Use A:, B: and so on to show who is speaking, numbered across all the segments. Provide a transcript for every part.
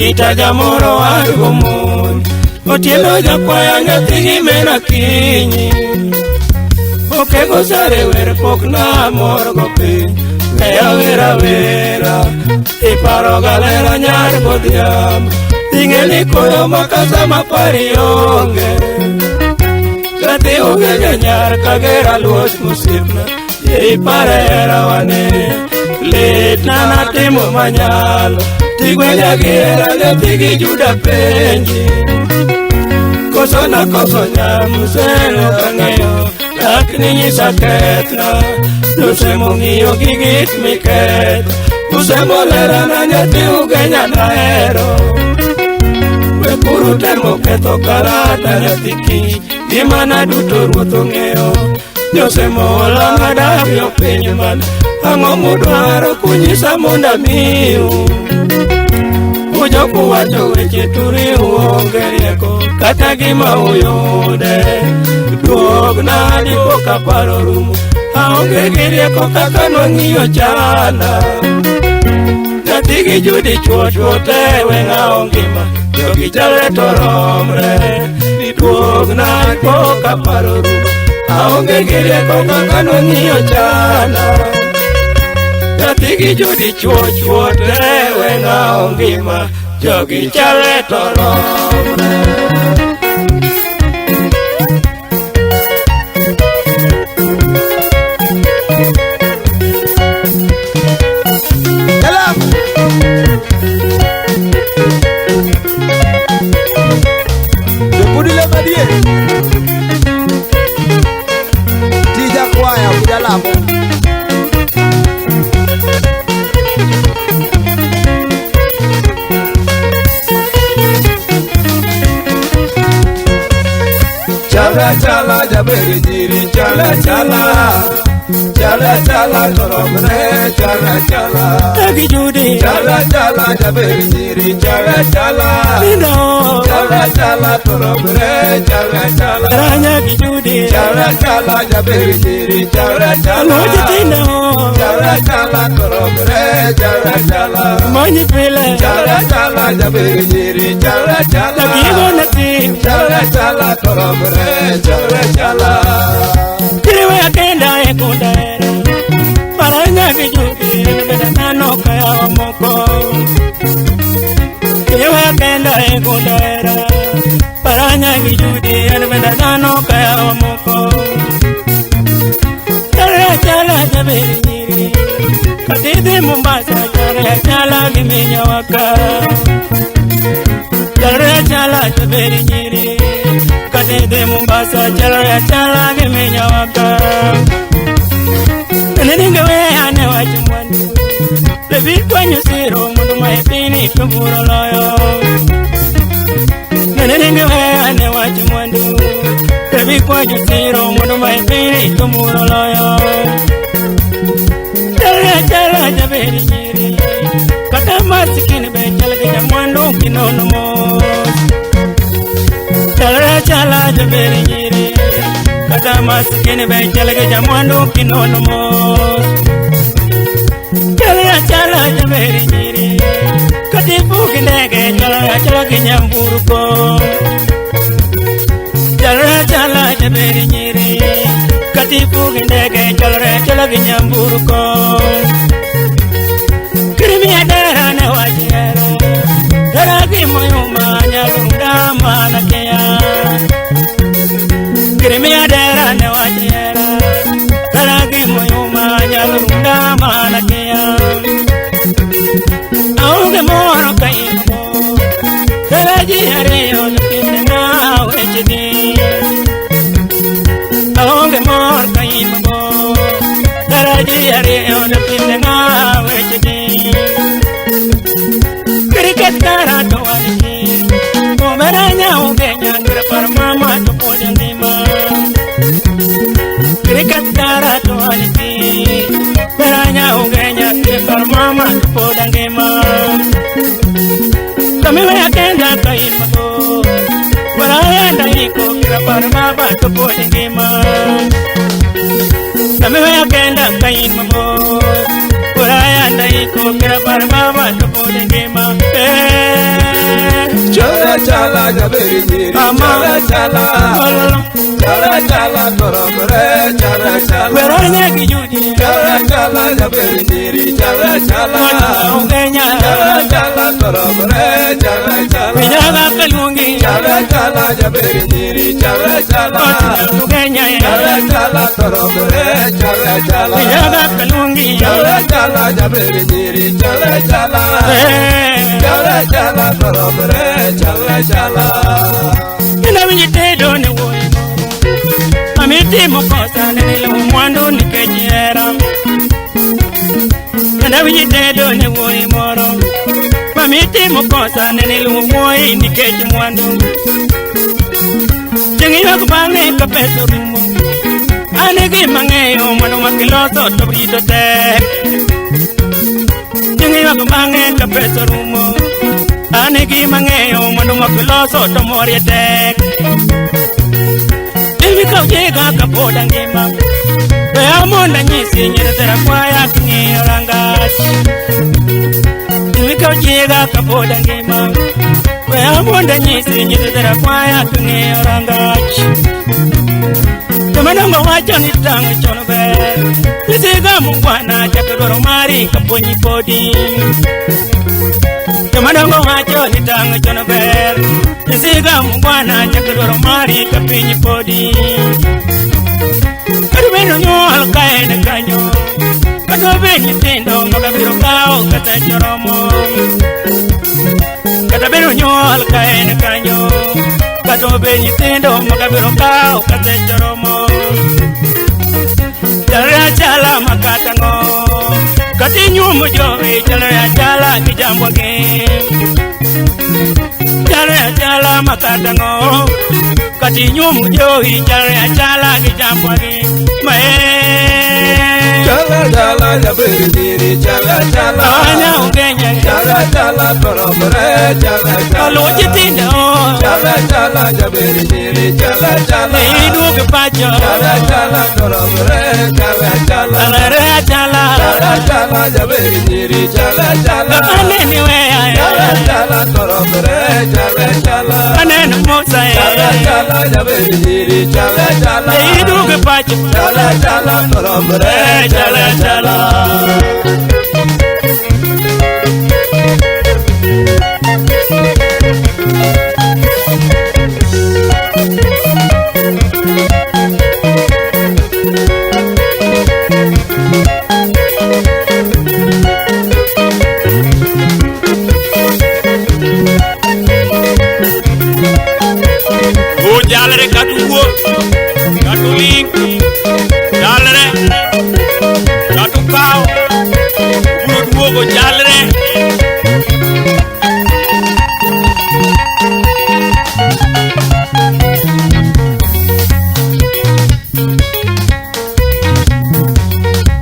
A: Anita jamoro wargo mon Otieno jakwaya nyathi gi mena kinyi Okego sare wer pok na morgo piny Weya wera wera Iparo galera nyar godhiambo Ing'e ni koyo makasa mapari onge Nyathi onge nyar Kagera luos mosiepna Ipare hera wane Litna natimo manyalo Tigwenya gi hera nyathi gi Juda penji Koso nakoso nyar Museno kang'eyo Dak ni nyisa kethna Josemo ng'iyo gi gik miketho Usemo lerana nyathi Ugenya nahero Wekuru temo ketho karata nyathi kich Gimana duto ruoth ong'eyo Josemo ola madak yo piny man Ang'o mudwaro kunyisa mondo amiu Ujok uwacho weche turi uonge rieko Kata gima uyude Duogna dipo ka paro rumo Aonge gi rieko kaka nwang'iyo chanda Nyathi gi Judi chuo chuo te weng'awo ngima Jogi chalre to romre Duogna dipo ka paro rumo Aonge gi rieko kaka nwang'iyo chanda Nyathi gi Judi chuo chuo te weng'awo ngima Jogi chalre to romre
B: Jopudile madier. Tija kwaya bujalamo.
C: Chala chala jaberi jiri chala chala Chala chala toromre chala chala
A: Gi Judi
C: Chala chala jaberi jiri chala chala
A: Nindo
C: Chala chala toromre chala chala
A: Ranya gi Judi
C: Chala chala jaberi jiri chala chala
A: Ang'o jitindo
C: Chala chala toromre chala chala
A: Manyi pile
C: Chala chala jaberi jiri chala chala
A: Gigo nasi
C: Chala chala toromre chala chala
A: Kiriwe akenda e kundera Paranya gi Judi beda nano kaya moko Kiriwe akenda e kundera Paranya gi Judi beda nano kaya moko Chala chala jaberi nyiri Katidhi Mombasa chala chala gi minya waka Chala chala jaberi nyiri Katidhi Mombasa chala chala gi minya waka Neninga we ane wacho mwandu Levi kwanyo siro mundu maepini tumuro loyo Neninga we ane wacho mwandu Levi kwanyo siro mundu maepini tumuro loyo Chala chala jaberi nyiri Kata masikini be chala gi jamwandu kinono mos Chala chala jaberi nyiri Kata masikini be chala gi jamwandu kinono mos Chala chala jaberi nyiri Kati fugi ndege chala chala gi nyamburko Chala chala jaberi nyiri Kati fugi ndege chala chala gi nyamburko Kirimi adara ne wajero Dara gi moyuma nyalunda mana kea Kirimi adara ne wajero Dara gi moyuma nyalunda mana kea Aonge moro kaimo Dara ji ariyo nyithinde na wechegi Aonge moro kaimo Dara ji ariyo nyithinde na wechegi Cricket kara to waniki Omeranya ugenya kira par mama to pod ngima Cricket kara to waniki Omeranya ugenya kira par mama to pod ngima Kamiwe akenda kaimo Warayanda iko kira par baba to pod ngima Kamiwe akenda kaimo Warayanda iko kira par mama to pod ngima.
C: chala jaberi nyiri chala chala chala chala toromre chala chala
A: Weranya gi judi
C: chala chala jaberi nyiri chala chala
A: Ugenya
C: chala chala toromre chala chala
A: Wijaga kalungi
C: chala chala jaberi nyiri chala chala
A: Ugenya
C: chala chala toromre chala chala
A: Wijaga kalungi
C: chala chala jaberi nyiri chala chala chala chala toromre chala chala
A: Ina winji tedo ne wuoyi Amiti mokosa nene mwandu nikech hera Ina winji tedo ne wuoyi moro Mamiti mokosa nene wuoyi nikech mwandu Chieng' ywak bang'e ka pesa orumo An e gima ang'eyo mwandu ma kiloso to rito tek Chieng' ywak bang'e ka pesa orumo An e gima ang'eyo mwandu ma kiloso to morie tek Imi kaw jiga kapod angima We amondo anyisi nyiri kwaya king'iyo rangach Imi kaw jiga kapod angima We amondo anyisi nyiri kwaya king'iyo rangach Joma dongo wacho ni tang' chon ber Isiga mungwana chako dwaro mari kapuonji podi Joma dongo wacho ni tang' chon ber Isiga mungwana chako dwaro mari kapiny podi Kata bed onyuol ka en kanyo Kata obed nyithindo maka biro kawo kata choromo Kata bed onyuol ka en kanyo Kata obed nyithindo maka biro kawo kata choromo Chalre achala makata ng'o Kata inyuomo jowi chalre achala gi jambwa gi Chalre achala makata ng'o Kata inyuomo jowi chalre achala gi jambwa gi Mae
C: chala chala jaberi nyiri chala chala
A: Anya ugenya
C: chala chala toromre chala chala
A: Oluwo nyithindo
C: chala chala jaberi nyiri chala chala
A: Iduogo pacho
C: chala chala toromre chala chala
A: Chalre achala
C: chala chala jaberi nyiri chala chala
A: Aneni weya
C: chala chala toromre chala chala
A: Aneno Musa
C: chala chala jaberi nyiri chala chala
A: Iduogo pacho
C: chala chala toromre chala chala
D: Jalre katu wuok, katu ling, jalre, katu kaw, biro duogo jalre.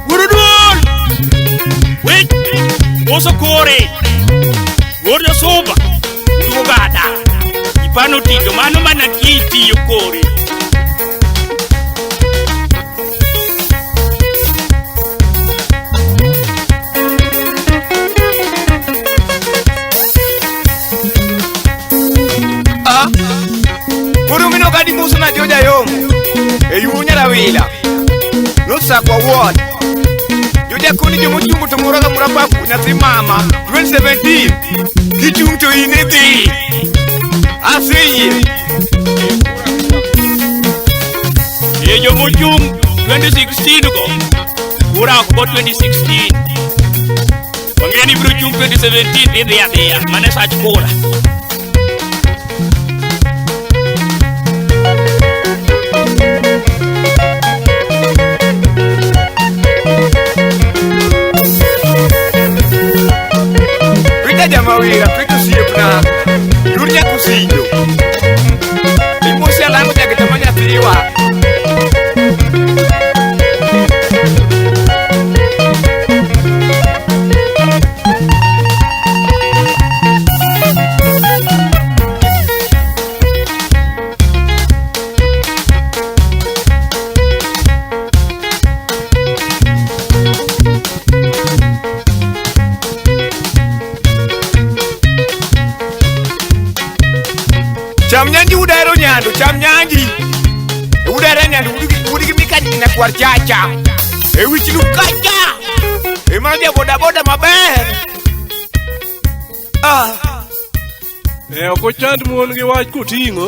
D: Wuruduol, wich, uso kore, wuod Josuba, duogo ada. Ipano tito mano mana kitiyo kore.
B: Ah, koro mino gadi muso na joja yomo e yu nyarawila nosakwa wuon joja koni jomochungo to moro ka moro papu nyathi mama 2017 kichung' to in idhi aseyie
D: E jomochung' 2016 go kura ok go 2016 wang'e ni biro chung' 2017 idhi adhiya mane sach kura.
B: Peter Jamawira, Peter osiepna, yur nyakusinjo. Imosi alango nyaka ma nyathiwa. Cham nyanji udero nyando, cham nyanji. Udero nyando udigi mika nyakwar chacha. E wich lukacha. E mana ja boda boda maber. Ah.
E: Ne ok ochand mon gi wach koting'o.